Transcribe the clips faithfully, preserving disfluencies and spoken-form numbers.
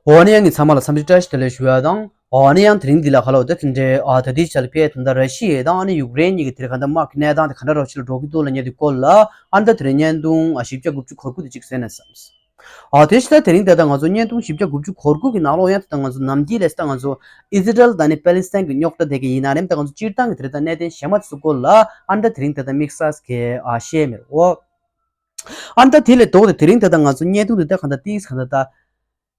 འོ་ནི་ཡང་ངས་ཚང་མ་ལ་འཚམས་འདྲི་བཀྲ་ཤིས་བདེ་ལེགས་ཞུ་ཡ་དང་། འོ་ནི་ཡང་དེ་རིང་འདི་ལ་ཁ་ལོ་ད་དེ་འདྲའི་ཨ་ད་ལྟའི་ཆ་ལ་ཕེ་ད་ལྟ་ར་ཤི་ཡ་དང་ཨ་ནི་ཡུཀ་རེན་གཉིས་ཀྱི་དེར་ག་འདྲ་དམག་གི་གནས་སྟངས་དེ་ག་འདྲ་རོ་ཞིག་ལ་འགྲོ་གི་འདུག་ལབ་མཁན་དེ་སྐོར་ལ་ཨ་ནི་ད་དེ་རིང་བརྙན་ཐུང་ཨ་བཞི་བརྒྱ་དགུ་བཅུ་གོ་དགུ་དེ་གཅིག་གསན་ན་བསམས། ཨ་དེ་ཕྱི་ད་དེ་རིང་ད་ལྟ་ང་ཚོ་བརྙན་ཐུང་བཞི་བརྒྱ་དགུ་བཅུ་གོ་དགུ་གི་ནང་ལོགས་ཡང་ད་ལྟ་ང་ཚོ་ནམ་རྒྱུན་ལས་ད་ང་ཚོ་ཨི་ཟི་རལ་དང་ནི་པེ་ལི་སི་ཐན་གྱི་རྙོག་དྲ་དེ་ག་ཡིན་ན་རེད་ད་ང་ཚོ་སྤྱིར་བཏང་གི་དེ་རིང་ད་གནད་དོན་གཞན་མ་དེ་ཚོ་སྐོར་ལ་ཨ་ནི་ད་དེ་རིང་ད་ལྟ་དམིགས་བསལ་གྱི་ཨ་བཤད་མེད་འོ། ཨ་ནི་ད་དེ་ལས་ལྡོག་སྟེ་དེ་རིང་ད་ལྟ་ང་ཚོ་བརྙན་ཐུང་འདི་ད་ག་འདྲ་ཏིས་ག་འདྲ་ད།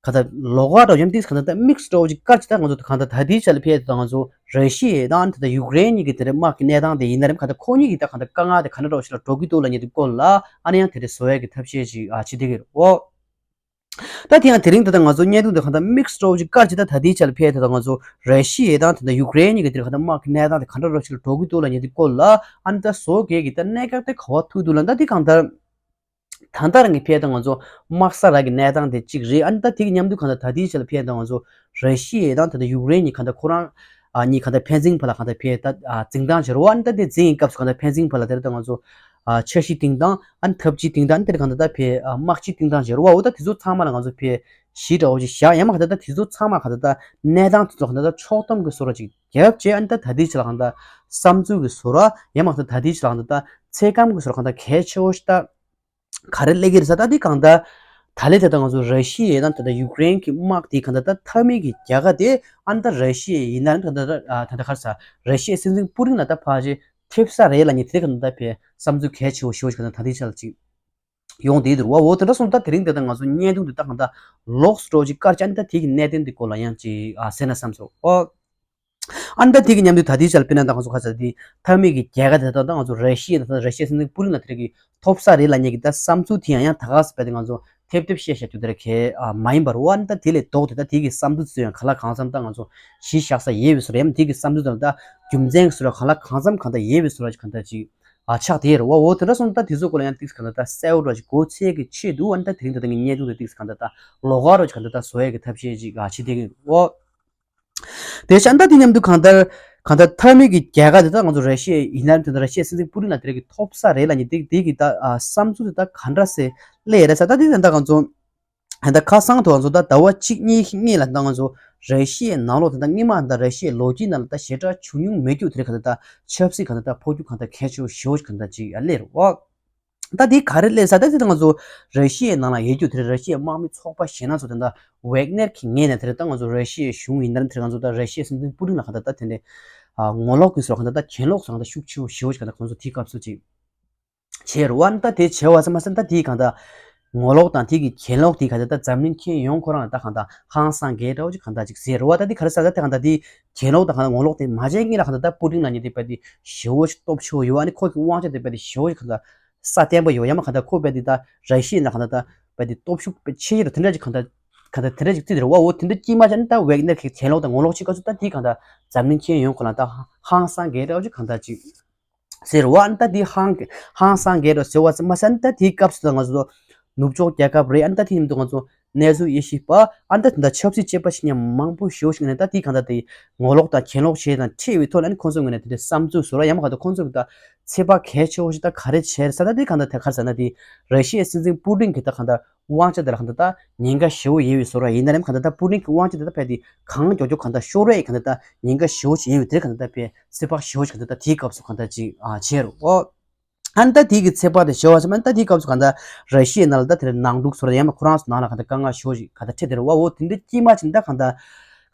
ག་འདྲ་ལོགས་ཀ་འདྲ་ཡང་ཏིས་ག་འདྲ་ད་དམིགས་འདྲ་བོ་ཅིག་དཀར་ཅིག་ད་ང་ཚོ་ག་འདྲ་ད་དེའི་ཆ་ལ་ཕེབས་ད་ང་ཚོ་ར་ཤི་ཡ་དང་ད་ལྟ་ཡུཀ་རེན་གཉིས་ཀྱི་དེ་རིང་དམག་གི་གནས་སྟངས་དེ་ཡིན་ན་རེད་ག་འདྲ་ཁོ་གཉིས་ཀྱི་ད་ག་འདྲ་དཀའ་ངལ་དེ་ག་འདྲ་འདྲ་བོ་ཞིག་ལ་འགྲོ་གི་འདུག་ལབ་མཁན་དེ་སྐོར་ལ་ཨ་ནི་ཡང་དེ་རིང་བཟོ་ཡས་ཀྱི་ཐབས་ཤེས་ཅིག་ཨ་བྱེད་བསྡད་ཀྱི་རེད་འོ། ད་དེ་ཡང་དེ་རིང་ད་ལྟ་ང་ཚོ་བརྙན་ཐུང་དེ་ག་འདྲ་དམིགས་འདྲ་བོ་ཅིག་དཀར་ཅིག་ད་ད་དེའི་ཆ་ལ་ཕེབས་ད་ད་ང་ཚོ་ར་ཤི་ཡ་དང་ད་ལྟ་ཡུཀ་རེན་གཉིས་ཀྱི་དེ་རིང་ག་འདྲ་དམག་གི་གནས་སྟངས་དེ་ག་འདྲ་འདྲ་བོ་ཞིག་ལ་འགྲོ་གི་འདུག་ལབ་མཁན་དེ་སྐོར་ལ་ཨ་ནི་ད་བཟོ་དགོས་ཀྱི་ད་གནད་འགག་དེ་ག་པར་ཐུག་འདུག་ལབ་ད་དེ་གང་ལྟར། ད་ལྟ་རང་གི་ཕེ་ད་ང་ཚོ་དམག་ས་ར་གི་གནས་སྟངས་དེ་གཅིག་རེད། ཨ་ནི་ད་དེ་གི་མཉམ་དུ་གང་ལྟར་ད་ལྟའི་ཆ་ལ་ཕེ་ད་ང་ཚོ་ར་ཤི་ཡ་དང་ད་ལྟ་ཡུཀ་རེན་གཉིས་གང་ལྟར་ཁོ་རང་ཨ་གཉིས་གང་ལྟར་ཕན་ཚུན་བར་ལ་གང་ལྟར་ཕེ་ད་ཨ་འཛིང་ཐག་བྱེད་རོགས། ཨ་ནི་ད་དེ་འཛིང་གི་སྐབས་སུ་གང་ལྟར་ཕན་ཚུན་བར་ལ་དེར་ད་ང་ཚོ་ཨ་འཆར་གཞི་བཏིང་སྟངས་ཨ་ནི་ཐབས་ཇུས་བཏིང་སྟངས་ཨ་ནི་དེར་གང་ལྟར་ད་ཕེ་ཨ་དམག་སྤྱི་བཏིང་སྟངས་བྱེད་རོགས། ཨ་འོ་ད་དེ་ཚོ་ཚང་མ་ལ་ང་ཚོ་ཕེ་གཞི་འདྲ་བོ་ཞིག་བཞག་ཡང་མ་གང་ལྟར་ད་དེ་ཚོ་ཚང་མ་གང་ལྟར་ད་གནས་སྟངས་དེ་ཚོ་གང་ལྟར་ད་ཕྱོགས་བསྡོམས་ཀྱི་བཟོ་འདྲ་ཅིག་རྒྱབ་བྱས་ཨ་ནི་ད་ད་ལྟའི་ཆ་ལ་གང་ལྟར་བསམ་ཚུལ་གྱི་བཟོ་འདྲ་ཡང་མ་གང་ལྟར་ད་ལྟའི་ཆ་ལ་གང་ལྟར་ད་ཚེ་སྐམ་གྱི་བཟོ་འདྲ་གང་ལྟར་གལ་ཆེ་བོ་ཞིག་ད། ག་རེ་སླེབས་ཀྱི་རེད་ཟེར་ད་འདི་གང་ལྟར། ད་ལན་དེ་ལྟར་ང་ཚོ་ར་ཤི་ཡ་དང་དེ་ལྟར་ཡུཀ་རེན་གྱི་དམག་དེ་གང་ལྟར་ད་མཐའ་མའི་གི་རྒྱལ་ཁ་དེ་ཨ་ནི་ད་ར་ཤི་ཡ་ཡིན་ན་ད་ལྟ་ད་ལྟ་ག་རེ་ཟེར་ར་ཤི་ཡའི་སྲིད་འཛིན་པུ་ཏིན་ལ་ད་ཕར་ཅིག་ཐེབས་ས་རེད་ལབ་མཁན་དེ་གང་ལྟར་ད་ཕེ་བསམ་ཚུལ་གལ་ཆེ་བོ་ཞེ་བོ་ཞིག་གང་ལྟར་ད་ལྟའི་ཆ་ལ་ཅིག་ཡོང་བསྡད་འདུག་བ། འོ་དེ་འདྲ་སོང་ད་དེ་རིང་དེ་ལྟར་ང་ཚོ་བརྙན་ཐུང་དེ་ད་གང་ལྟར་ལོགས་སུ་འགྲོ་ཅིག་དཀར་ཅིག་ཨ་ནི་ད་དེ་གི་གནད་དོན་དེ་སྐོར་ལ་ཡང་ཅིག་ཨ་ཟེར་ན་བསམ་སོང་ཨོ། ཨ་ནི་ད་དེ་གི་མཉམ་དུ་ད་ལྟའི་ཆར་དཔེར་ན་ད་ང་ཚོ་ཁ་ཚ་དེ་མཐའ་མའི་གི་རྒྱལ་ཁ་དེ་ད་ད་ང་ཚོ་ར་ཤི་ཡ་ད་ད་ར་ཤི་ཡའི་སྲིད་འཛིན་པུ་ཏིན་ལ་དེ་རིང་གི་ཐོབ་ས་རེད་ལབ་མཁན་གི་ད་བསམ་ཚུལ་དེ་ཡང་ཡང་ད་ག་ཟེ་བས་དེ་ང་ཚོ་ཐེབས་ཐེབས་བཤད་བཤད་རྒྱུ་དེ་ར་གལ་ཨ་མ་ཡིན་པར་འོ་ཨ་ནི་ད་དེ་ལས་ལྡོག་དེ་ད་དེ་གི་བསམ་ཚུལ་ཚོ་ཡང་ག་ལ་གང་འཚམ་ད་ང་ཚོ་གཞི་བཞག་ས་ཡོད་པའི་བཟོ་ར་ཡང་དེ་གི་བསམ་ཚུལ་དང་ད་རྒྱུ་མཚན་གི་བཟོ་ར་ག་ལ་གང་འཚམ་གང་ད་ཡོད་པའི་བཟོ་ར་གང་ད་ཅིག་ཨ་ཆགས་དེ་ར་བ་འོ་དེ་འདྲ་སོང་ད་དེ་ཚོ་སྐོར་ལ་ཡང་ཏིག་གང་ད་ད་གསལ་བོ་ར་ཅིག་གོ་ཚད་གི་ཆེད་དུ་ཨ་ནི་ད་དེ་རིང་ད་ད་ངའི་བརྙན་ཐུང་དེ་ཏིག་གང་ད་ད་ལོགས་ཀ་ར་ཅིག་གང་ད་ད་བཟོ་ཡ་གི་ཐབས་ཤེས་ཅིག་ཨ་བྱེད་དེ་གི་འོ། དེ་ཤ་ཨ་ནི་ད་དེ་མཉམ་དུ་གང་ལྟར་གང་ལྟར་མཐའ་མའི་གི་རྒྱལ་ཁ་དེ་ད་ང་ཚོ་ར་ཤི་ཡ་ཡིན་ན་དེ་ད་ར་ཤི་ཡའི་སྲིད་འཛིན་པུ་ཏིན་ལ་དེ་རིང་གི་ཐོབ་ས་རེད་ལབ་མཁན་དེ་དེ་གི་ད་ཨ་བསམ་ཚུལ་དེ་ད་ག་འདྲ་སེ་སླེབས་རེད་ཟེར་ད་དེ་ད་ད་ང་ཚོ་ད་ད་ཁ་སང་དུ་ང་ཚོ་ད་ཟླ་བ་གཅིག་གཉིས་གཉིས་ལ་ད་ང་ཚོ་ར་ཤི་ཡའི་ནང་ལོགས་དེ་ད་སྔོན་མ་ད་ར་ཤི་ཡའི་ལོ་རྒྱུས་ནང་ལ་ད་ཞེ་དྲག་བྱུང་མྱོང་མེད་རྒྱུ་དེ་རིང་གང་ལྟར་ད་ཆབ་སྲིད་གང་ལྟར་ད་འཕོ་འགྱུར་གང་ལྟར་གལ་ཆེ་བོ་ཞེ་བོ་ཞིག་གང་ལྟར་ཅིག་ཡ་སླེབས་རེད་བ། ད་འདི་ག་རེ་སླེབས་ས་ད་འདི་ད་ང་ཚོ་ར་ཤི་ཡའི་ནང་ལ་ཡོད་རྒྱུ་དེ་རེད། ར་ཤི་ཡའི་དམག་མི་ཚོགས་པ་གཞན་སྣ་ཚོགས་དེ་འདྲ་ཝེག་ནེར་གྱི་ངོས་ནས་དེ་རེད། ད་ང་ཚོ་ར་ཤི་ཡའི་གཞུང་ཡིན་ན་དེ་རེད། ང་ཚོ་ད་ར་ཤི་ཡའི་སྲིད་འཛིན་པུ་ཏིན་ལ་གང་ལྟར་ད་དེ་འདྲའི་ཨ་ངོ་ལོག་གི་བཟོ་གང་ལྟར་ད་གྱེན་ལོག་བཟོ་གང་ལྟར་ཤུགས་ཆེ་བོ་ཞེ་བོ་ཞིག་གང་ལྟར་ཁོང་ཚོ་དེའི་སྐབས་སུ་ཅིག་བྱས་རེད་བ། ད་དེ་བྱས་བ་ཙམ་མ་ཟད་ད་དེའི་གང་ལྟར་ངོ་ལོག་དང་དེ་གི་གྱེན་ལོག་དེ་གང་ལྟར་ད་འཛམ་གླིང་ཁྱོན་ཡོངས་ཁོ་རང་ལ་ད་གང་ལྟར་ཧང་སང་གེ་འདྲ་བོ་ཅིག་གང་ལྟར་ཅིག་ཟེར་རེད་བ། ད་དེ་ག་རེ་ཟེར་ད་དེ་གང་ལྟར་དེ་གྱེན་ལོག་དང་གང་ལྟར་ངོ་ལོག་དེ་མ་བྱས་སྔོན་ལ་གང་ལྟར་ད་པུ་ཏིན་ལ་ཉེ་དེ་དཔེ་དེ་ཞེ་བོ་ཞིག་སྟོབས་ཆེ་བོ་ཡོད་བ། ཨ་ནི་ཁོ་གི་དབང་ཆ་དེ་དཔེ་དེ་ཞེ་བོ་ཞིག་གང་ལྟར་ས་བརྟན་པོ་ཡོད་ཡ་མ་གང་ལྟར་ཁོ་དཔེ་དེ་ད་ར་ཤི་ཡ་ལ་གང་ལྟར་ད་དཔེ་དེ་སྟོབས་ཤུགས་དཔེ་ཆེ་ཡོད་རེད། དེ་འདྲ་ཅིག་གང་ལྟར་གང་ལྟར་དེ་འདྲ་ཅིག་བརྩིས་དེ་རེད་བ། འོ་དེ་འདྲ་དཀྱིལ་མ་ཅན་ད་ཝེག་ནེར་གྱི་གྱེན་ལོག་དང་ངོ་ལོག་ཅིག་སྐབས་སུ་ད་དེ་གང་ལྟར་འཛམ་གླིང་ཁྱོན་ཡོངས་ཁོ་ལ་ད་ཧང་སང་གེ་འདྲ་བོ་ཅིག་གང་ལྟར་ཅིག་ཟེར་བ། ཨ་ནི་ད་དེ་ཧང་ཧང་སང་གེ་རོ་ཟེར་བ་ཙམ་མ་ཟད་ཨ་ནི་ད་དེའི་སྐབས་སུ་ད་ང་ཚོ་ནུབ་ཕྱོགས་རྒྱལ་ཁབ་རེད། ཨ་ནི་ད་དེ་ཡིན་དུས་ང་ཚོ་གནས་ཚུལ་དབྱེ་ཞིབ་པ་ཨ་ནི་ད་དེ་འདྲ་ཆབ་སྲིད་དཔྱད་པ་ཞིག་ཉམས་མང་པོ་ཞེ་པོ་ཞིག་ནས་ད་དེ་གང་ལྟར་དེ་ངོ་ལོག་དང་གྱེན་ལོག་བྱས་དང་འཁྲིད་པའི་ཐོག་ནས་ཨ་ནི་ཁོང་ཚོའི་ངོས་ནས་དེ་འདྲའི་བསམ་ཚུལ་བཟོ་ར་ཡང་མ་གང་ལྟར་ཁོང་ཚོ་གི་ད་ཚོད་དཔག་གལ་ཆེ་བོ་ཞིག་ད་ག་རེ་བྱས་རེད་ཟེར་ན་དེ་གང་ལྟར་དེ་ག་རེ་ཟེར་ན་དེ་ར་ཤི་ཡའི་སྲིད་འཛིན་པུ་ཏིན་གྱི་ད་གང་ལྟར་དབང་ཆ་དེ་ལ་གང་ལྟར་ད་ཉེན་ཁ་ཞེ་བོ་ཡོད་པའི་བཟོ་འདྲ་ཡིན་ན་རེད། གང་ལྟར་ད་པུ་ཏིན་གྱི་དབང་ཆ་དེ་ད་ཕལ་ཏེ་གང་མགྱོགས་མགྱོགས་གང་ལྟར་ཤོར་བས་གང་ལྟར་ད་ཉེན་ཁ་ཞེ་བོ་ཞིག་ཡོད་པའི་དེར་གང་ལྟར་ད་ཕལ་ཚོད་དཔག་ཞེ་བོ་ཞིག་གང་ལྟར་ད་དེའི་སྐབས་སུ་གང་ལྟར་ཅིག་ཨ་བྱས་རོ། ཨོ། ཨ་ནི་ད་དེའི་གི་ཚོད་དཔག་དེ་ཞེ་བོ་ཞིག་མ་ད་དེའི་སྐབས་སུ་གང་ལྟར་ར་ཤི་ཡའི་ནང་ལ་ད་དེར་ནང་འདུག་ཟེར་ཡང་མ་ཁོ་རང་ཚོ་ནང་ལ་གང་ལྟར་དཀའ་ངལ་ཞེ་བོ་ཞིག་གང་ལྟར་འཕྲད་དེ་རོ་བ། འོ་དེ་འདྲ་དཀྱིལ་མ་ཅིག་ད་གང་ལྟར་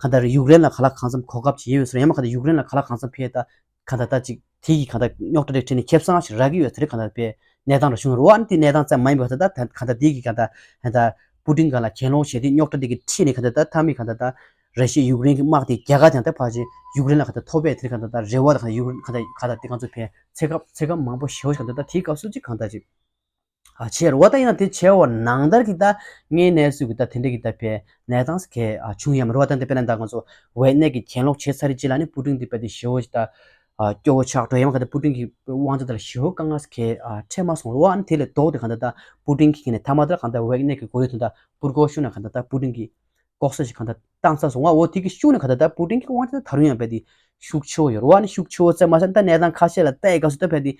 གང་ལྟར་ཡུཀ་རེན་ལ་ག་ལ་གང་འཚམ་གོ་སྐབས་ཅིག་ཡོད་པའི་བཟོ་འདྲ་ཡང་མ་གང་ལྟར་ཡུཀ་རེན་ལ་ག་ལ་གང་འཚམ་ཕལ་ད། གང་ལྟར་ད་ཅིག་དེ་ཡི་གང་ལྟར་རྙོག་དྲ་རིགས་ཁྲིད་ནས་ཁེ་བཟང་ཞིག་རག་གི་ཡོད་ཟེར་གང་ལྟར་པའི་གནས་སྟངས་ར་བྱུང་རུ་བ་ནི་དེ་གནས་སྟངས་ཙམ་མ་ཡིན་པར་ད་ད་གང་ལྟར་དེ་གི་གང་ལྟར་གང་ལྟར་པུ་ཏིན་གང་ལ་གྱེན་ལོག་བྱས་ཏེ་རྙོག་དྲ་དེ་གི་ཁྲིད་ནས་གང་ལྟར་ད་མཐའ་མའི་གང་ལྟར་ད་ར་ཤི་ཡ་ཡུཀ་རེན་གྱི་དམག་དེ་རྒྱལ་ཁ་དང་ད་ཕལ་ཆེར་ཡུཀ་རེན་ལ་གང་ལྟར་ཐོབ་པའི་དེ་གང་ལྟར་ད་རེ་བ་དང་གང་ལྟར་ཡུཀ་རེན་གང་ལྟར་གང་ལྟར་དེ་གང་ཚོ་པའི་ཚེ་སྐབས་ཚེ་སྐབས་མང་པོ་ཞེ་བོ་ཞིག་གང་ལྟར་ད་དེའི་སྐབས་སུ་ཅིག་གང་ལྟར་ཅིག་ཨ་བྱས་རོ་བ། ད་ཡིན་ན་དེ་བྱས་པ་ནང་ལྟར་གྱི་ད་ངའི་གནས་ཚུལ་གྱི་ད་དེ་འདྲ་གི་ད་ཕའི་གནས་སྟངས་སུ་གས་ཨ་བྱུང་ཡ་མ་རེད་བ། ད་འདི་དཔེར་ན་ད་ང་ཚོ་ཝེག་ནེར་གྱི་གྱེན་ལོག་བྱས་ཚར་རེད་ཅེས་ལ་ནི་པུ་ཏིན་འདི་དཔེ་དེ་ཞེ་བོ་ཞིག་ད་ཨ་སྐྱོ་བོ་ཆགས་འགྲོ་ཡ་མ་ག་ད་པུ་ཏིན་གྱི་དབང་ཆ་དེ་ལ་ཞེ་བོ་དཀའ་ངལ་སུ་གས་ཨ་འཕྲད་མ་སོང་རོ་བ། ཨ་ནི་དེ་ལས་ལྡོག་སྟེ་གང་ལྟར་ད་པུ་ཏིན་གྱི་ཁ་ནས་མཐའ་མ་ད་གང་ལྟར་ཝེག་ནེར་གྱི་མགོ་ཡུ་དོན་ད་པུར་གོ་ཤུ་ན་གང་ལྟར་ད་པུ་ཏིན་གྱི་ལྐོག་ཟ་ཞིག་གང་ལྟར་བཏང་ཚར་སོང་བ། འོ་དེ་གི་ཤུགས་ནས་གང་ལྟར་ད་པུ་ཏིན་གྱི་དབང་ཆ་དེ་ད་རུང་ཡང་དཔེ་དེ་ཤུགས་ཆེ་བོ་ཡོད་རེད་བ། ཨ་ནི་ཤུགས་ཆེ་བོ་ཙམ་མ་ཟད་ད་གནས་སྟངས་ཁ་ཤས་ལ་བལྟས་སྐབས་སུ་ད་དཔེ་དེ་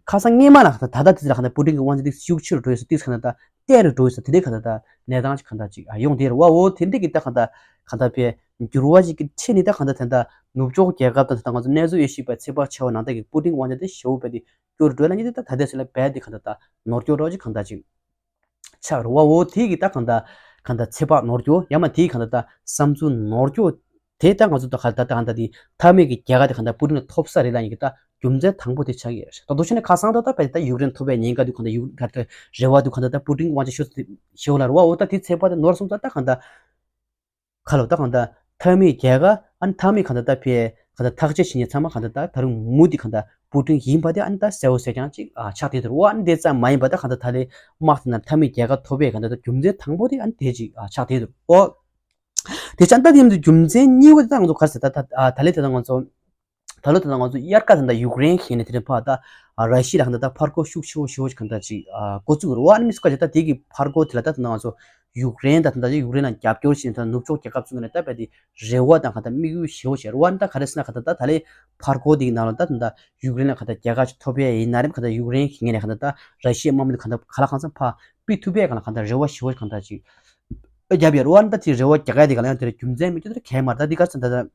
ཁ་སང་སྔས་མ་ལ་གང་ལྟར་ད་ལྟ་དེ་ལ་གང་ལྟར་པུ་ཏིན་གྱི་དབང་ཆ་དེ་ཤུགས་ཆེ་རུ་འགྲོ་ཡོད་ས་དེ་གང་ལྟར་ད་ བརྟན་རུ་འགྲོ་ཡོད་ས་དེ་འདྲའི་གང་ལྟར་ད་གནས་སྟངས་ཅིག་གང་ལྟར་ཅིག་ཡོང་བསྡད་རེད་བ། འོ་དེ་འདྲའི་གི་ད་གང་ལྟར་གང་ལྟར་བས་འགྱུར་བ་ཞིག་གི་ཁྲིད་ནས་ད་གང་ལྟར་ད་ལྟ་ནུབ་ཕྱོགས་རྒྱལ་ཁབ་དང་ད་ལྟ་ང་ཚོ་གནས་ཚུལ་ཡོད་ཤེས་པ་ཚོད་དཔག་ཆེ་བ་ནང་ལྟར་གི་པུ་ཏིན་དབང་ཆ་དེ་ཞེ་པོ་བས་དེ་སྐྱོ་རུ་འགྲོ་ལ་ཉེ་དེ་ད་ད་ལྟའི་ཚོད་ལ་བས་དེ་གང་ལྟར་ད་ནོར་སྐྱོ་རོགས་ཅིག་གང་ལྟར་ཅིག་ཆགས་རེད་བ། འོ་དེ་གི་ད་གང་ལྟར་གང་ལྟར་ཚོད་དཔག་ནོར་སྐྱོ་ཡང་མ་དེ་གང་ལྟར་ད་བསམ་ཚུལ་ནོར་སྐྱོ་དེ་ད་ང་ཚོ་ད་ག་ད་ད་གང་ལྟར་དེ་མཐའ་མའི་གི་རྒྱལ་ཁ་དེ་གང་ལྟར་པུ་ཏིན་ལ་ཐོབ་ས་རེད་ལབ་ཡིན་གི་ད་རྒྱུ་མཚན་དང་པོ་དེ་ཆགས་ཀྱི་རེད། ད་དུ་ཆ་ནས་ཁ་སང་ད་ད་བས་ད་ཡུཀ་རེན་ཐོབ་པའི་ཉེན་ཁ་དུ་གང་ལྟར་ཡུཀ་ག་ད་རེ་བ་དུ་གང་ལྟར་ད་པུ་ཏིན་དབང་ཆ་ཤོར་ཤོར་ལ་རེད་བ། འོ་ད་དེ་ཚོད་དཔག་དེ་ནོར་སོང་ཙང་ད་གང་ལྟར་ཁ་ལོ་ད་གང་ལྟར་མཐའ་མའི་རྒྱལ་ཁ་ཨ་ནི་མཐའ་མའི་གང་ལྟར་ད་ཕེ་གང་ལྟར་ཐག་གཅོད་བྱེད་མཁན་ཚང་མ་གང་ལྟར་ད་ད་རུང་མུ་མཐུད་གང་ལྟར་པུ་ཏིན་ཡིན་པ་དེ་ཨ་ནི་ད་གསལ་བོ་གསལ་རྐྱང་ཅིག་ཨ་ཆགས་བསྡད་འདུག་འོ་ཨ་ནི་དེ་ཙམ་མ་ཡིན་པ་ད་གང་ལྟར་ད་ལས་དམག་དེ་ན་མཐའ་མའི་རྒྱལ་ཁ་ཐོབ་པའི་གང་ལྟར་ད་རྒྱུ་མཚན་དང་པོ་དེ་ཨ་ནི་དེ་ཅིག་ཨ་ཆགས་བསྡད་འདུག་འོ་དེ་ཅང་ད་དེ་ཡིན་དུས་རྒྱུ་མཚན་གཉིས་པ་དེ་ད་ང་ཚོ་ག་རེ་ཟེར་ད་ད་ད་ལས་དེ་ད་ང་ཚོ་ད་ལོ་ད་ལྟ་ང་ཚོ་དབྱར་ཁ་ད་ལྟ་ཡུཀ་རེན་གྱི་ནས་དེ་རིང་ཕར་ད་ར་ཤི་ཡ་ལ་གང་ལྟར་ད་ཕར་རྒོལ་ཤུགས་ཆེ་བོ་ཞེ་བོ་ཞིག་གང་ལྟར་ཅིག་འགོ་བཙུགས་རེད་བ། ཨ་ནི་མི་སུ་ག་ཅིག་ད་དེ་གི་ཕར་རྒོལ་དེ་ལ་ད་ད་ལྟ་ང་ཚོ་ཡུཀ་རེན་ད་ད་ལྟ་ཡུཀ་རེན་ལ་རྒྱབ་སྐྱོར་བྱེད་ད་ནུབ་ཕྱོགས་རྒྱལ་ཁབ་ཚོ་ནས་ད་བས་དེ་རེ་བ་དང་གང་ལྟར་དམིགས་ཡུལ་ཞེ་བོ་ཞིག་རེད་བ། ཨ་ནི་ད་ག་རེ་ཟེར་ན་གང་ལྟར་ད་ད་ལས་ཕར་རྒོལ་དེ་གི་ནང་ལ་ད་ད་ལྟ་ཡུཀ་རེན་ལ་གང་ལྟར་རྒྱལ་ཁ་ཅིག་ཐོབ་ཡས་ཡིན་ན་རེད། གང་ལྟར་ཡུཀ་རེན་གྱི་ངོས་ནས་གང་ལྟར་ད་ར་ཤི་ཡའི་དམག་མི་དེ་གང་ལྟར་ག་ལ་གང་འཚམ་ཕར་ཕུད་ཐུབ་པའི་གང་ལ་གང་ལྟར་རེ་བ་ཞེ་བོ་ཞིག་གང་ལྟར་ཅིག་རྒྱབ་ཡོད་རེད་བ། ཨ་ནི་ད་དེ་རེ་བ་རྒྱག་ཡ་དེ་ག་ལ་ཡང་དེ་ལ་རྒྱུ་མཚན་མི་འདུག་ད་གལ་མ་རེད། ད་འདི་ག་ཚོད་ད་ད་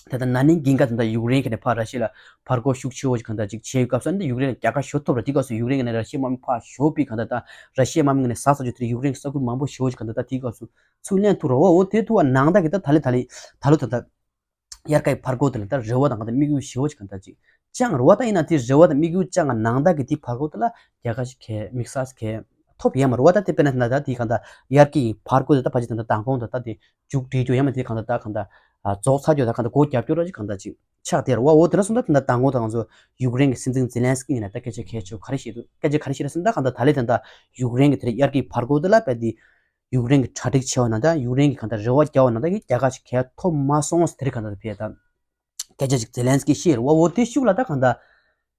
ད་ད་ན་ནིང་གི་ག་ཚོད་ད་ཡུཀ་རེན་གྱི་ནས་ཕར་ར་ཤི་ཡ་ལ་ཕར་རྒོལ་ཤུགས་ཆེ་བོ་ཞིག་གང་ལྟར་ཅིག་བྱས་ཡོད་སྐབས་སུ་ཨ་ནི་ད་ཡུཀ་རེན་ལ་རྒྱལ་ཁ་ཤོར་ཐུབ་ར། དེ་སྐབས་སུ་ཡུཀ་རེན་གྱི་ནས་ར་ཤི་ཡའི་དམག་མི་ཕར་ཤོར་བའི་གང་ལྟར་ད་ར་ཤི་ཡའི་དམག་མི་གི་ནས་ཟ་ས་ཆོད་དེ་ཡུཀ་རེན་གྱི་ས་ཁུལ་མང་པོ་ཞེ་བོ་ཞིག་གང་ལྟར་ད་དེ་སྐབས་སུ་ཚུར་ལེན་ཐུབ་ར་བ། འོ་དེ་ཐུབ་པ་ནང་ད་གི་ད་ད་ལེ་ད་ལེ་ད་ལོ་ད་ད་དབྱར་ཁའི་ཕར་རྒོལ་དེ་ལ་ད་རེ་བ་དང་གང་ལྟར་དམིགས་ཡུལ་ཞེ་བོ་ཞིག་གང་ལྟར་ཅིག་ཅང་རེད་བ། ད་ཡིན་ན་དེ་རེ་བ་དང་དམིགས་ཡུལ་ཅང་ནང་ད་གི་དེ་ཕར་རྒོལ་དེ་ལ་རྒྱལ་ཁ་ཞིག་གས་དམིགས་བསལ་གས་ཐོབ་ཡ་མ་རེད་བ། ད་དེ་དཔེར་ན་ད་ད་དེ་གང་ལྟར་དབྱར་ཁའི་ཕར་རྒོལ་དེ་ད་ཕལ་ཆེར་ད་ད་མདང་དགོང་དང་ད་དེ་མཇུག་སྒྲིལ་རྒྱུ་ཡ་མ་དེ་གང་ལྟར་ད་གང་ལྟར་ཨ་རྫོགས་ཚར་རྒྱུ་ད་གང་ལྟར་སྒོ་རྒྱབ་སྐྱོར་ར་ཅིག་གང་ལྟར་ཅིག་ཆགས་བསྡད་རེད་བ། འོ་དེ་འདྲ་སོང་ད་ད་ལྟ་མདང་དགོང་དང་ང་ཚོ་ཡུཀ་རེན་གྱི་སྲིད་འཛིན་ཛེ་ལན་སི་ཀི་ཡིན་ན་ད་སྐད་ཆ་གལ་ཆེ་བོ་ག་རེ་བཤད་འདུག་སྐད་ཆ་ག་རེ་བཤད་རེད་ཟེར་ན་ད་གང་ལྟར་ད་ལས་ད་ལྟ་ཡུཀ་རེན་གྱི་དེ་རེད་དབྱར་གྱི་ཕར་རྒོལ་དེ་ལ་བས་དེ་ཡུཀ་རེན་གྱི་གྲ་སྒྲིག་བྱས་པ་ན་ད་ཡུཀ་རེན་གྱི་གང་ལྟར་རེ་བ་རྒྱག་པ་ན་ད་ཡི་རྒྱལ་ཁ་ཞིག་གས་ཐོབ་མ་སོང་ཟེར་དེ་རེད་གང་ལྟར་ཕེ་ད་སྐད་ཆ་ཅིག་ཛེ་ལན་སི་ཀི་བཤད་རེད་བ། འོ་དེ་ཤུགས་ལ་ད་གང་ལྟར་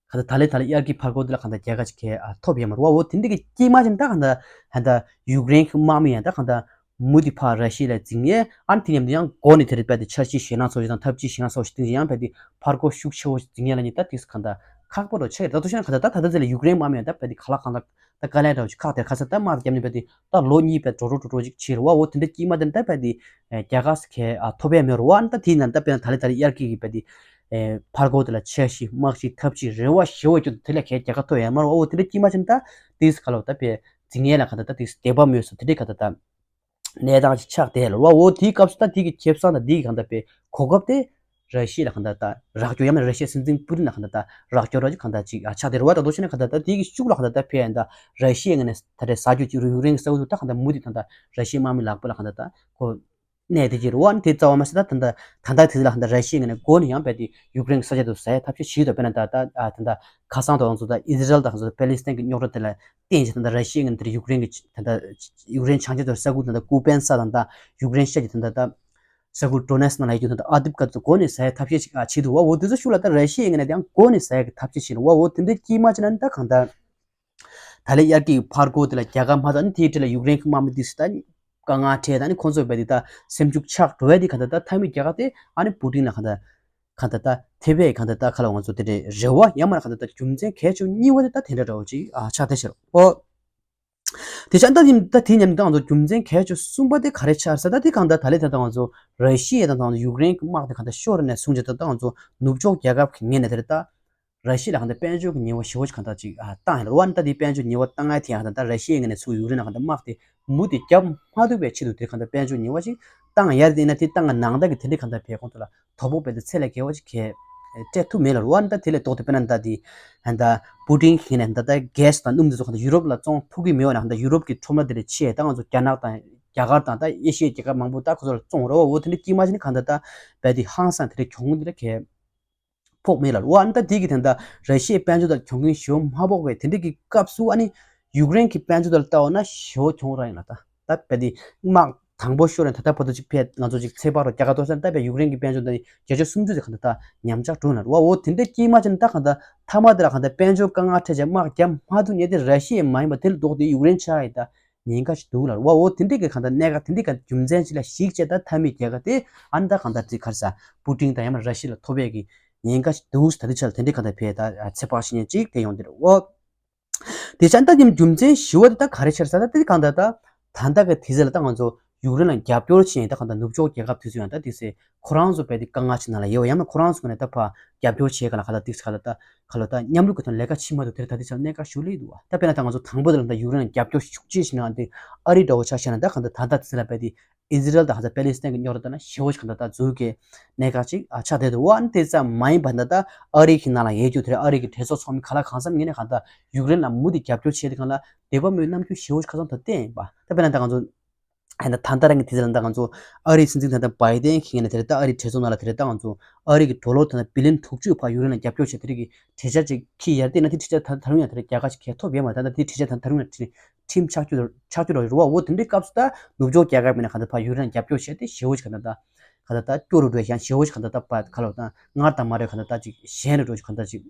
གང་ལྟར་ད་ལས་ད་ལས་དབྱར་གྱི་ཕར་རྒོལ་དེ་ལ་གང་ལྟར་རྒྱལ་ཁ་ཞིག་གས་ཐོབ་ཡོད་མ་རེད་བ། འོ་དེ་འདྲ་གི་དཀྱིལ་མ་ཅིག་ད་གང་ལྟར་གང་ལྟར་ཡུཀ་རེན་གྱི་དམག་མི་ཡང་ད་གང་ལྟར་མུ་མཐུད་ཕར་ར་ཤི་ཡ་ལ་འཛིང་ཡས། ཨ་ནི་དེ་མཉམ་དུ་ཡང་འགོ་ནས་དེ་རེད་བས་དེ་འཆར་གཞི་ཞེད་སྣང་ཚོགས་ཆེན་དང་ཐབས་ཇུས་ཞེད་སྣང་ཚོགས་ཆེན་དེ་ཡང་བས་དེ་ཕར་རྒོལ་ཤུགས་ཆེ་བོ་འཛིང་ཡས་ལ་ནི་ད་དེ་གང་ལྟར་ཁག་པོ་རུ་ཆགས་ཡོད། ད་དུ་ཤེས་ན་གང་ལྟར་ད་ད་ལྟ་ཚེ་ལ་ཡུཀ་རེན་དམག་མི་ཡང་ད་བས་དེ་ག་ལ་གང་ལྟར་ད་དཀའ་ལས་འདྲ་བོ་ཞིག་ཁག་དེར་ཁ་ཚ་ད་དམག་རྒྱབ་ནས་བས་དེ་ད་ལོ་གཉིས་བས་འགྲོ་འགྲོ་འགྲོ་འགྲོ་ཅིག་བྱས་རེད་བ། འོ་དེ་འདྲ་དཀྱིལ་མ་དེ་ད་བས་དེ་རྒྱལ་ཁ་ཞིག་གས་ཐོབ་ཡས་མེད་རེད་བ། ཨ་ནི་ད་དེ་ཡིན་ན་ད་དཔེར་ན་ད་ལས་ད་ལས་དབྱར་གྱི་གི་བས་དེ་ཕར་རྒོལ་དེ་ལ་འཆར་གཞི་དམག་གཞི་ཐབས་ཇུས་རེ་བ་ཞེ་བོ་ཅིག་དེ་ལ་གས་རྒྱལ་ཁ་ཐོབ་ཡས་མ་རེད་བ། འོ་དེ་འདྲ་དཀྱིལ་མ་ཅིག་ད་དེ་ག་ལ་ད་བས་འཛིང་ཡས་ལ་གང་ལྟར་ད་དེ་བདེ་བ་མེད་སོང་དེ་འདྲ་གང་ལྟར་ད། གནས་སྟངས་ཤིག་ཆགས་བསྡད་ལ་ར་བ། འོ་དེའི་སྐབས་སུ་ད་དེ་གི་ཁེ་བཟང་དང་དེ་གི་གང་ལྟར་པའི་གོ་སྐབས་དེ་ར་ཤི་ཡ་ལ་གང་ལྟར་ད་རག་རྒྱུ་ཡང་ན་ར་ཤི་ཡའི་སྲིད་འཛིན་པུ་ཏིན་ལ་གང་ལྟར་ད་རག་རྒྱུ་ར་ཅིག་གང་ལྟར་ཅིག་ཆགས་བསྡད་ར་བ། ད་དུ་ཤེས་ན་གང་ལྟར་ད་དེ་གི་ཤུགས་ལ་གང་ལྟར་ད་ཕེ་ཡ་ད་ར་ཤི་ཡའི་ངོས་ནས་ད་རེས་ཟ་རྒྱུ་ཅིག་རུ་ཡུཀ་རེན་གྱི་ས་ཁུལ་དུ་ད་གང་ལྟར་མུ་མཐུད་ད་ལྟ་ར་ཤི་ཡའི་དམག་མི་ལག་པ་ལ་གང་ལྟར་ད་གོ་གནས་བསྡད་ཀྱི་ར་བ། ཨ་ནི་དེ་རྩ་བ་མ་ཟད་ད་ད་ལྟ་ད་ལྟ་དེ་ལ་གང་ལྟར་ར་ཤི་ཡའི་ངོས་ནས་སྒོ་ནས་ཡང་རྦད་དེ་ཡུཀ་རེན་གྱི་ས་ཆ་དུ་ཟ་ཡ་ཐབས་ཤེས་བྱེད་ཀྱི་འདུག་དཔེར་ན་ད་ད་ད་ལྟ་ཁ་སང་དུ་ང་ཚོ་ད་ཨི་ཟི་རལ་དང་ང་ཚོ་པེ་ལི་སི་ཐན་གྱི་རྙོག་དྲ་དེ་ལ་བརྟེན་བྱས་ད་ལྟ་ར་ཤི་ཡའི་ངོས་ནས་དེ་ཡུཀ་རེན་གྱི་ད་ལྟ་ཡུཀ་རེན་བྱང་ཕྱོགས་དུ་ས་ཁུལ་ད་ལྟ་ཀུ་པན་ས་དང་ད་ཡུཀ་རེན་ཤར་གྱི་ད་ལྟ་ད་ས་ཁུལ་ཌོ་ནེ་སི་ནང་ལ་ཡོད་རྒྱུ་ད་ལྟ་ཨ་དིབ་ཀ་ཚོ་སྒོ་ནས་ཟ་ཡ་ཐབས་ཤེས་ཤིག་བྱེད་འདུག་བ། འོ་དེ་ཚོ་ཤུགས་ལ་ད་ར་ཤི་ཡའི་ངོས་ནས་ཡང་སྒོ་ནས་ཟ་ཡ་གི་ཐབས་ཤེས་བྱེད་འདུག་བ། འོ་དེ་འདྲའི་དཀྱིལ་མ་ཅིག་ན་ད་གང་ལྟར། ད་ལན་དབྱར་གྱི་ཕར་རྒོལ་དེ་ལ་རྒྱལ་ཁ་མ་ཐོབ་ནི་དེའི་འཕྲལ་ལ་ཡུཀ་རེན་གྱི་དམག་མི་དེ་ཚོ་ད་དཀའ་ངལ་འཕྲད་ད་ནི་ཁོང་ཚོ་བས་དེ་ད་སེམས་ཤུགས་ཆག་འགྲོ་བས་དེ་གང་ལྟར་ད་མཐའ་མའི་རྒྱལ་ཁ་དེ་ཨ་ནི་པུ་ཏིན་ལ་གང་ལྟར་གང་ལྟར་ད་ཐེབས་པས་གང་ལྟར་ད་ཁ་ལ་ང་ཚོ་དེ་འདྲའི་རེ་བ་ཡང་མ་ན་གང་ལྟར་ད་རྒྱུ་མཚན་གལ་ཆེ་གཉིས་པ་དེ་ད་དེ་འདྲ་འདྲ་བོ་ཅིག་ཨ་ཆགས་བསྡད་ཤག་ཨོ། དེ་ཆ་ད་དེ་ད་དེ་མཉམ་དུ་ང་ཚོ་རྒྱུ་མཚན་གལ་ཆེ་གསུམ་པ་དེ་ག་རེ་ཆགས་ཟེར་ད་དེ་གང་ལྟར་ད་ལན་ད་ད་ང་ཚོ་ར་ཤི་ཡ་དང་ད་ང་ཚོ་ཡུཀ་རེན་གྱི་དམག་དེ་གང་ལྟར་ཤོར་ནས་བཟུང་བྱས་ད་ད་ང་ཚོ་ནུབ་ཕྱོགས་རྒྱལ་ཁབ་ཀྱི་ངོས་ནས་དེ་རེད་ད། ར་ཤི་ཡ་ལ་གང་ལྟར་དཔལ་འབྱོར་གྱི་ཉེས་པ་ཞེ་པོ་ཞིག་གང་ལྟར་ཅིག་ཨ་བཏང་ཡོད་རེད་བ། ཨ་ནི་ད་དེའི་དཔལ་འབྱོར་ཉེས་པ་བཏང་ཡ་དེ་ཡང་གང་ལྟར་ར་ཤི་ཡའི་ངོས་ནས་ཚུར་ཡུཀ་རེན་ལ་གང་ལྟར་དམག་དེ་མུ་དེ་བརྒྱབ་མ་ཐུབ་པའི་ཆེད་དུ་དེ་གང་ལྟར་དཔལ་འབྱོར་ཉེས་པ་ཞིག་བཏང་ཡ་དེ་ཡིན་ན་དེ་བཏང་ཡ་ནང་ལྟར་གྱི་དེ་འདྲའི་གང་ལྟར་བས་ཁོང་ཚོ་ལ་དོ་ཕོག་པའི་དེ་ཚད་ལས་བརྒལ་བ་ཞིག་གས་སྤྲད་ཐུབ་མེད་ལ་རེད་བ། ཨ་ནི་ད་དེ་ལས་ལྡོག་སྟེ་དཔེར་ན་ད་དེ་ཨ་ད་པུ་ཏིན་གྱི་ངོས་ནས་ད་ད་གྷེ་སི་དང་སྣུམ་དེ་ཚོ་གང་ལྟར་ཡུ་རོབ་ལ་བཙོང་ཐུབ་ཀྱི་མེད་པ་ན་གང་ལྟར་ཡུ་རོབ་ཀྱི་ཁྲོམ་ར་དེ་ལས་ཆེ་ད་ང་ཚོ་རྒྱ་ནག་དང་རྒྱ་གར་དང་ད་ཨེ་ཤི་ཡའི་རྒྱལ་ཁབ་མང་པོ་ད་ཁོ་ཚོ་ལ་བཙོང་རེད་བ། འོ་དེ་འདྲའི་དཀྱིལ་མ་ཞིག་ནི་གང་ལྟར་ད་བས་དེ་ཧང་སང་དེ་འདྲའི་གྱོང་གུན་དེ་འདྲ་གས་ཕོག་མེད་ལ། འོ་ཨ་ནི་ད་དེ་གི་དེ་འདྲ་ར་ཤི་ཡའི་དཔལ་འབྱོར་དང་གྱོང་གུན་ཞེ་པོ་མ་ཕོག་པའི་དེ་འདྲ་གི་སྐབས་སུ་ཨ་ནི་ཡུཀ་རེན་གྱི་དཔལ་འབྱོར་དང་ལྟ་བ་ན་ཞེ་པོ་གྱོང་རག་ཡིན་ལ། ད་ད་བས་དེ་དམག་དང་པོ་ཤོར་ནས་ད་ལྟ་བར་དུ་ཅིག་ཕེ་ང་ཚོ་ཅིག་ཚེ་དཔག་རོགས་རྒྱ་གར་ཐོག་ས་ད་བས་ཡུཀ་རེན་གྱི་དཔལ་འབྱོར་དང་བརྒྱ་ཆ་སུམ་ཅུ་ཙམ་གང་ལྟར་ད་ཉམས་ཆག་འགྲོ་ན་རེད་བ། འོ་དེ་འདྲའི་དཀྱིལ་མ་ཅིག་ནི་ད་གང་ལྟར་མཐའ་མ་དེ་ལ་གང་ལྟར་དཔལ་འབྱོར་དཀའ་ངལ་འཕྲད་བྱས་དམག་རྒྱག་མ་ཐུབ་ཉེ་དེ་ར་ཤི་ཡའི་མ་ཡིན་པ་དེ་ལ་ལྡོག་སྟེ་ཡུཀ་རེན་ཆགས་ཡིན་ད། ཉེན་ཁ་ཞིག་འདུག་ལ་རེད་བ། འོ་དེ་འདྲའི་གི་གང་ལྟར་གནད་འགག་དེ་འདྲའི་གི་རྒྱུ་མཚན་ཅིག་ལ་གཞིགས་བྱས་ད་མཐའ་མའི་རྒྱལ་ཁ་དེ་ཨ་ནི་ད་གང་ལྟར་དེ་ག་རེ་ཟ་པུ་ཏིན་དང་ཡང་མ་ར་ཤི་ཡ་ལ་ཐོབ་པའི་གི་ཉེན་ཁ་ཞིག་འདུག་ད་དེ་ཆ་ལ་དེ་འདྲའི་གང་ལྟར་བས་ད་ཚེ་དཔག་བྱེད་མཁན་ཅིག་དེ་ཡོང་དེ་རེད་འོ། དེ་ཆ་ད་དེ་རྒྱུ་མཚན་ཞི་བ་དེ་ད་ག་རེ་ཆེར་ས་ད་དེ་གང་ད་ད་ད་ལྟ་གི་དུས་ཚོད་ལ་ད་ང་ཚོ་ཡུཀ་རེན་ལ་རྒྱབ་སྐྱོར་བྱེད་ཡིན་ད་གང་ད་ནུབ་ཕྱོགས་རྒྱལ་ཁབ་དེ་ཚོ་ཡང་ད་དེ་སེ་ཁོ་རང་ཚོ་བས་དེ་དཀའ་ངལ་ཆེ་ན་ལ་ཡོད་ཡང་ན་ཁོ་རང་ཚོ་ནས་ད་ཕ་རྒྱབ་སྐྱོར་བྱེད་ག་ལ་ག་ལ་དེ་ག་ལ་ད་ག་ལ་ད་མཉམ་རུབ་ཀྱི་ཐོག་ལས་ཀ་བྱེད་མ་ཐུབ་དེར་ད་དེ་ཆ་གནད་འགག་ཞུ་ལེ་འདུག་བ། ད་དཔེར་ན་ད་ང་ཚོ་དང་པོ་དེ་ལ་ད་ཡུཀ་རེན་ལ་རྒྱབ་སྐྱོར་ཤུགས་ཆེ་ཞིག་ན་དེ་ཨ་རི་འདྲ་བོ་ཆ་བཞག་ན་ད་གང་ད་ད་ད་དེ་ལ་བས་དེ་ཨི་ཟི་རལ་དང་ཧ་ཚ་པེ་ལི་སི་ཐན་གྱི་རྙོག་དྲ་ལྟ་ན་ཞེ་བོ་ཞིག་གང་ལྟར་ད་འཛུལ་གྱི་གནད་འགག་ཅིག་ཨ་ཆགས་བསྡད་འདུག་བ། ཨ་ནི་དེ་ཙམ་མ་ཡིན་པ་ད་ལྟ་ཨ་རི་གི་ནང་ལ་ཡོད་རྒྱུ་དེ་ཨ་རི་གི་གྲོས་ཚོགས་ཚོགས་མི་ག་ལ་གང་འཚམ་ངེས་ནས་གང་ལྟར་ཡུཀ་རེན་ལ་མུ་མཐུད་རྒྱབ་སྐྱོར་བྱས་ཏེ་གང་ལ་འདོད་པ་མེད་རྣམ་འགྱུར་ཞེ་བོ་ཞིག་ཁ་སང་ཐོག་བསྟན་ཡིན་པ། ད་དཔེར་ན་ད་ང་ཚོ་ཨ་ནི་ད་ལྟ་རང་གི་དེ་ཙམ་ད་ང་ཚོ་ཨ་རིའི་སྲིད་འཛིན་ད་ལྟ་བའི་ཏན་ཁེ་ངེས་ནས་དེ་རེད་ད་ཨ་རིའི་གྲོས་ཚོགས་ནང་ལ་དེ་རེད་ད་ང་ཚོ་ཨ་རི་གི་ཌོ་ལར་ད་ལྟ་བི་ལི་ཡན་དྲུག་ཅུ་ཕ་ཡུཀ་རེན་ལ་རྒྱབ་སྐྱོར་བྱས་དེ་རིགས་ཀྱི་གྲོས་འཆར་ཅིག་འཁྱེར་ཡར་བལྟས་ན་དེ་གྲོས་འཆར་ད་ད་རུང་ཡང་དེ་རིགས་རྒྱལ་ཁ་ཞིག་གས་ཐོབ་ཡོད་མ་རེད། ད་ལྟ་དེ་གྲོས་འཆར་ད་ད་རུང་ཡང་དེ་རིགས་ཁྲིམས་ཆགས་རྒྱུ་ཆགས་རྒྱུ་རོགས་རེད་བ། འོ་དེ་འདྲའི་སྐབས་སུ་ད་ནུབ་ཕྱོགས་རྒྱལ་ཁབ་མིན་ན་གང་ལྟར་ཕར་ཡུཀ་རེན་རྒྱབ་སྐྱོར་བྱས་ཏེ་ཞེ་བོ་ཞིག་གང་ལྟར་ད་གང་ལྟར་ད་སྐྱོ་རུ་འགྲོ་ཡང་ཞེ་བོ་ཞིག་གང་ལྟར་ད་པ་ག་ལོ་ད་སྔར་དང་མ་རེད་གང་ལྟར་ད་ཅིག་ཞན་རུ་འགྲོ་ཞིག་གང་ལྟར་ཅིག་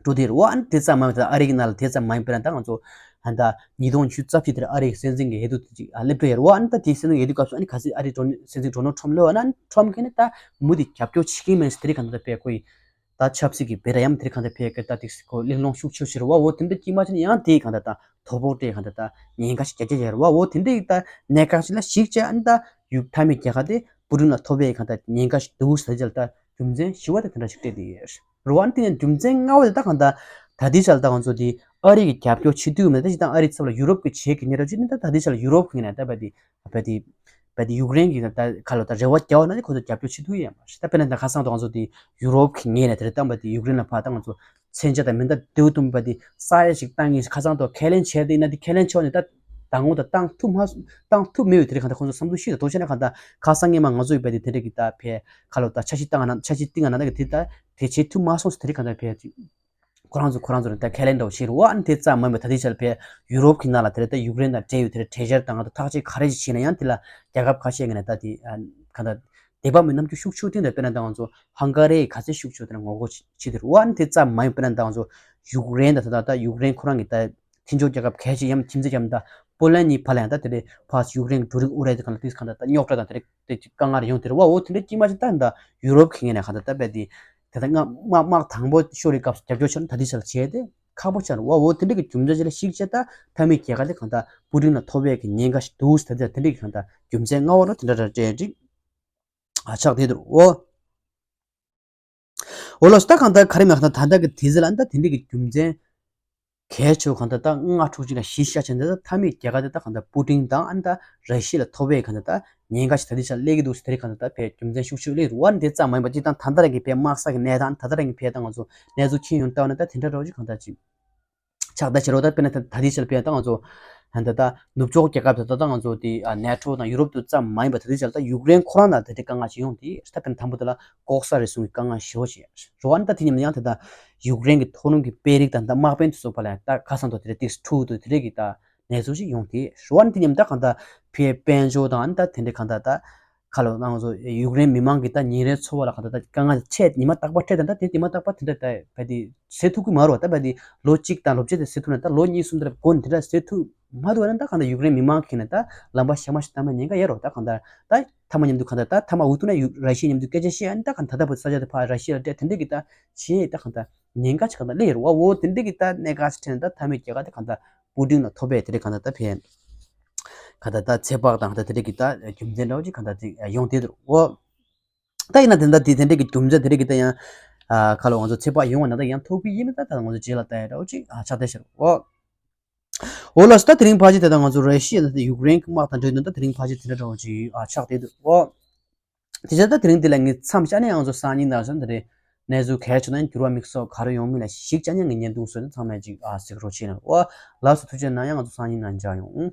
འགྲོ་དེ་རེད་བ། ཨ་ནི་དེ་ཙམ་མ་རེད་ད་ཨ་རི་གི་ནང་ལ་དེ་ཙམ་མ་ཡིན་པ་རེད་ད་ང་ཚོ་ཨ་ནི་ད་ཉིས་སྟོང་ཉི་ཤུ་རྩ་བཞི་དེར་ཨ་རི་གི་སྲིད་འཛིན་གྱི་འོས་བསྡུ་དེ་ཅིག་ཨ་སླེབས་འགྲོ་ཡོད་རེད་བ། ཨ་ནི་ད་དེའི་སྲིད་འཛིན་འོས་བསྡུ་སྐབས་སུ་ཨ་ནི་ག་ཚོད་ཨ་རི་ཌོ་ནལ་སྲིད་འཛིན་ཌོ་ནལ་ཁྲམ་སླེབས་བ་ན་ཨ་ནི་ཁྲམ་གིས་ནི་ད་མུ་མཐུད་རྒྱབ་སྐྱོར་བྱེད་ཀྱི་མིན་ཟེར་དེ་རིགས་གང་ལྟར་དཔེ་ཁོ་ཡི་ད་ཆབ་སྲིད་ཀྱི་བེ་ར་ཡམ་དེ་རིགས་གང་ལྟར་ཕེ་ཀེ་ད་ཏིག་སི་ཁོ་གླེང་སློང་ཤུགས་ཆེ་ཤོས་རེད་བ། འོ་དེ་འདྲ་དཀྱིལ་མ་ཆེ་ན་ཡང་དེ་གང་ལྟར་ད་དོ་ཕོག་སྤྲད་གང་ལྟར་ད་ཉེན་ཁ་ཞིག་རྒྱ་ཆེ་ཡོད་རེད་བ། འོ་དེ་འདྲ་ཡིག་ད་གནད་འགག་ཞིག་ལ་གཞིགས་བྱས་ཨ་ནི་ད་ཡུག་མཐའ་མའི་རྒྱལ་ཁ་དེ་པུ་ཏིན་ལ་ཐོབ་པའི་གང་ལྟར་ཉེན་ཁ་ཞིག་འདུག་ཟེར་རྒྱུ་ལ་ད་རྒྱུ་མཚན་བཞི་བ་དེ་དེ་འདྲ་ཞིག་སྤྲད་དེ་ཡོད་རེད་བ། ཨ་ནི་དེ་ནས་རྒྱུ་མཚན་ལྔ་བ་དེ་ད་གང་ལྟར་ད་ལྟའི་ཆར་ད་ང་ཚོ་དེ་ཨ་རི་གི་རྒྱབ་སྐྱོར་བྱེད་དུས་མེད་ད་ཅི་ད་ཨ་རི་ཚབ་ལ་ཡུ་རོབ་ཀྱི་བྱེད་ཀྱི་གནས་རབས་ཅིག་ནི་ད་ད་ལྟའི་ཆར་ལ་ཡུ་རོབ་ཀྱི་ནས་ད་བ་དེ། བས་དེ་བས་དེ་ཡུཀ་རེན་གྱི་ད་ཁ་ལོ་ད་རེ་བ་རྒྱག་པ་ན་དེ་ཁོ་ཚོ་རྒྱབ་སྐྱོར་བྱེད་ཐུབ་ཡོད་མ་རེད། ད་དཔེར་ན་ད་ཁ་སང་དུ་ང་ཚོ་དེ་ཡུ་རོབ་ཀྱི་ངོས་ནས་དེ་རེད་བཏང་བ་དེ་ཡུཀ་རེན་ལ་ཕར་ད་ང་ཚོ་མཚོན་ཆ་དང་མེ་མདའ་དེའུ་དུམ་པ་དེ་ས་ཡ་ཞིག་བཏང་ངེས་ཁ་སང་དུ་ཁས་ལེན་བྱས་ཏེ་ཡིན་ན་དེ་ཁས་ལེན་ཆོག་ནས་ད་དང་པོ་ད་བཏང་ཐུབ་མ་བཏང་ཐུབ་མེད་པའི་དེ་རེད་གང་ལྟར་ཁོ་ཚོ་བསམ་ཚུལ་ཤིག་ད་དོ་བྱས་ན་གང་ལྟར་ཁ་སང་ངས་མ་ང་ཚོ་ཡི་བས་དེ་དེ་འདྲ་གི་ད་ཕེ་ཁ་ལོ་ད་འཆར་གཞི་བཏང་ང་ན་འཆར་གཞི་བཏིང་ང་ན་ད་གི་དེ་ད་དེ་བྱེད་ཐུབ་མ་སོང་ཟེར་དེ་རེད་གང་ལྟར་ཕེ། ཁོ་རང་ཚོ་ཁོ་རང་ཚོ་ལ་ད་ཁས་ལེན་འདྲ་བོ་བྱེད་རོགས། ཨ་ནི་དེ་ཙམ་མ་ཡིན་པར་ད་ལྟའི་ཆར་ཕེ་ཡུ་རོབ་ཀྱི་ནང་ལ་དེ་ལ་ད་ཡུཀ་རེན་དང་འབྲེལ་ཡོད་དེ་ལ་གྲོས་འཆར་དང་ང་ཚོ་ཐག་གཅོད་ག་རེ་ཞིག་བྱས་ན་ཡང་དེ་ལ་རྒྱལ་ཁབ་ཁ་ཤས་ཀྱི་ནས་ད་དེ་གང་ལྟར་འདོད་པ་མེད་རྣམ་འགྱུར་ཤུགས་ཆེ་བསྟན་ཏེ་དཔེར་ན་ད་ང་ཚོ་ཧང་ག་རི་ག་ཚད་ཤུགས་ཆེ་དེ་ལ་ངོ་རྒོལ་བྱེད་དེ་རོགས། ཨ་ནི་དེ་ཙམ་མ་ཡིན་པར་ད་ང་ཚོ་ཡུཀ་རེན་དང་ད་ད་ཡུཀ་རེན་ཁོ་རང་གི་ད་མཐུན་ཕྱོགས་རྒྱལ་ཁབ་གལ་ཆེ་ཡང་ཁྱིམ་མཚེས་རྒྱབ་ད་པོ་ལན་གཉིས་བར་ལ་ཡང་ད་དེ་ལས་ཕར་ཡུཀ་རེན་གྱི་འབྲུ་རིགས་དབོར་ཡ་དེ་གང་ལ་དེ་གང་ལྟར་ད་རྙོག་དྲ་དང་དེ་རིགས་དེ་དཀའ་ངལ་ཡོང་དེ་རེད་བ། འོ་དེ་འདྲ་དཀྱིལ་མ་ཆེ་ད་ད་ཡུ་རོབ་ཀྱི་ངོས་ནས་གང་ལྟར་ད་བས་དེ་དེ་ད་ང་དམག་དམག་དང་པོ་ཤོར་བའི་སྐབས་སུ་རྒྱབ་སྐྱོར་ཆོག་ན་ད་ལྟའི་ཆར་བྱས་ཏེ་ཁག་པོ་ཆགས་རེད་བ། འོ་དེ་འདྲ་གི་རྒྱུ་མཚན་ཅིག་ལ་གཞིགས་བྱས་ད་མཐའ་མའི་རྒྱལ་ཁ་དེ་གང་ལྟར་པུ་ཏིན་ལ་ཐོབ་པའི་གི་ཉེན་ཁ་ཞིག་འདུག་ཟེར་ད་དེ་འདྲ་གི་གང་ལྟར་རྒྱུ་མཚན་ལྔ་བ་རུ་དེ་འདྲ་འདྲ་སྤྲད་ཅིག་ཨ་ཆགས་བསྡད་འདུག་འོ། འོ་ལགས་སོ། ད་གང་ལྟར་ག་རེ་མེད་གང་ལྟར་ད་ལྟ་གི་དུས་ཚོད་ལ་ཨ་ནི་ད་དེ་འདྲ་གི་རྒྱུ་མཚན་གལ་ཆེ་བ་གང་ལྟར་ད་ལྔ་དྲུག་ཅིག་ལ་གཞི་བཞག་བྱས་ན་ད་མཐའ་མའི་རྒྱལ་ཁ་དེ་ད་གང་ལྟར་པུ་ཏིན་དང་ཨ་ནི་ད་ར་ཤི་ཡ་ལ་ཐོབ་པའི་གང་ལྟར་ད་ཉེན་ཁ་ཞིག་ད་ལྟའི་ཆར་སླེབས་ཀྱི་འདུག་ཟེར་དེ་རིགས་གང་ལྟར་ད་ཕེ་རྒྱུ་མཚན་ཤུགས་ཆེ་སླེབས་འདུག་བ། ཨ་ནི་དེ་ཙམ་མ་ཡིན་པ་སྤྱིར་བཏང་ད་ལྟ་རང་གི་ཕེ་དམག་ས་གི་གནས་སྟངས་ད་ལྟ་རང་གི་ཕེ་ད་ང་ཚོ་གནས་ཚུལ་མཁྱེན་ཡོང་ལྟ་བ་ན་ད་དེ་འདྲ་འདྲ་བོ་ཅིག་གང་ལྟར་ཅིག་ཆགས་ད་ཕྱིར་རོ། ད་དཔེར་ན་ད་ད་ལྟའི་ཆར་ཕེ་ད་ང་ཚོ་ད་ད་ནུབ་ཕྱོགས་རྒྱལ་ཁབ་ད་ད་ད་ང་ཚོ་དེ་ནེ་ཊོ་དང་ཡུ་རོབ་དུ་ཙམ་མ་ཡིན་པ་ད་ལྟའི་ཆར་ད་ཡུཀ་རེན་ཁོ་རང་ལ་ད་དེ་དཀའ་ངལ་ཅིག་ཡོང་དེ་ད་དཔེར་ན་དང་པོ་དེ་ལ་ལྐོག་ཟ་རེ་ཟུང་གི་དཀའ་ངལ་ཞེ་བོ་ཞིག་རོ། ཨ་ནི་ད་དེ་མཉམ་དུ་ཡང་དེ་ད་ཡུཀ་རེན་གྱི་མཐོ་རིམ་གྱི་དཔོན་རིགས་དང་ད་དམག་དཔོན་དེ་ཚོ་བར་ལ་ད་ཁ་སང་དུ་དེ་རེད་ཏིག་ཁྲུ་དུ་དེ་རེད་ཀྱི་ད་གནས་ཚུལ་ཞིག་ཡོང་དེ་རོ། ཨ་ནི་དེ་མཉམ་ད་གང་ད་ཕེ་དཔལ་འབྱོར་དང་ཨ་ནི་ད་དེ་འདྲའི་གང་ད་ད་ཁ་ལོ་ནང་ཚོ་ཡུཀ་རེན་མི་མང་གི་ད་ཉིན་རེའི་འཚོ་བ་ལ་གང་ད་ད་དཀའ་ངལ་འཕྲད་ཉི་མ་རྟག་པར་འཕྲད་ད་ད་དེ་ཉི་མ་རྟག་པར་དེ་འདྲ་ད་བ་དེ་སེལ་ཐུབ་ཀྱི་མ་རོ། ད་བ་དེ་ལོ་གཅིག་དང་ལོ་བརྒྱད་དེ་སེལ་ཐུབ་ན་ད་ལོ་གཉིས་གསུམ་དེ་འདྲ་འགོར་ནས་དེ་འདྲ་སེལ་ཐུབ་མ་འདུག་ན་ད་གང་ལྟར་ཡུཀ་རེན་མི་མང་གིས་ནི་ད་ལམ་པ་གཤའ་མ་ཞིག་བཏང་བའི་ཉེན་ཁ་ཡོད་རོ། ད་གང་ལྟར་ད་མཐའ་མ་མཉམ་དུ་གང་ལྟར་ད་མཐའ་མ་འུ་ཐུག་ན་ཡུ་ར་ཤི་ཡ་མཉམ་དུ་སྐད་ཆ་བཤད་ཨ་ནི་ད་གང་ད་ལྟ་བུ་ས་ཆ་དེ་ཕར་ར་ཤི་ཡ་ལ་སྤྲད་དེ་འདྲས་ཀྱི་ད་བྱེད་ད་གང་ལྟར་ཉེན་ཁ་ཞིག་གང་ལྟར་སླེབས་ཡོད་རོ། འོ་དེ་འདྲས་ཀྱི་ད་གནད་འགག་ཞིག་འཕྲད་ན་ད་མཐའ་མའི་རྒྱལ་ཁ་དེ་གང་ལྟར་པུ་ཏིན་ལ་ཐོབ་པའི་དེ་འདྲས་གང་ལྟར་ད་ཕན་གང་ལྟར་ད་ཚོད་དཔག་དང་ད་དེ་འདྲས་ཀྱི་ད་རྒྱུ་མཚན་འདྲ་བོ་ཅིག་གང་ལྟར་དེ་ཡོང་བསྡད་འདུག་རོ། འོ། ད་ཡིན་ན་དེ་འདྲ་དེ་དེ་འདྲས་ཀྱི་རྒྱུ་མཚན་དེ་འདྲས་ཀྱི་ད་ཡང་ཁ་ལོ་ང་ཚོ་ཚོད་དཔག་ཡོང་བ་ན་ད་ཡང་ཐོབ་ཀྱི་ཡིན་ན་ད་ད་ང་ཚོ་རྗེས་ལ་ལྟ་ཡ་འདྲ་བོ་ཅིག་ཆགས་བསྡད་ཤག་རོ། འོ་ལགས་སོ། ད་དེ་རིང་ཕལ་ཆེར་དེ་ད་ང་ཚོ་ར་ཤི་ཡ་དང་ཡུཀ་རེན་གྱི་དམག་དང་འབྲེལ་ནས་ད་དེ་རིང་ཕལ་ཆེར་དེ་འདྲ་འདྲ་བོ་ཅིག་ཨ་ཆགས་བསྡད་འདུག་ཨོ། དེ་བྱས་ད་དེ་རིང་འདི་ལ་ངས་མཚམས་བཞག་ནས་ང་ཚོ་སང་ཉིན་ནང་བཞིན་དེ་རེད། གནས་ཚུལ་གལ་ཆེ་ན་འགྱུར་བ་དམིགས་སུ་ག་རེ་ཡོང་མིན་ལ་གཞིགས་བྱས་ནས་ངས་བརྙན་ཐུང་བཟོས་ནས་ཚང་མས་ཅིག་ཨ་གཟིགས་རོགས་བྱེད་ན། ཨོ་ལགས་སོ། ཐུགས་རྗེ་གནང་། ཡང་ང་ཚོ་སང་ཉིན་ནང་མཇལ་ཡོང་།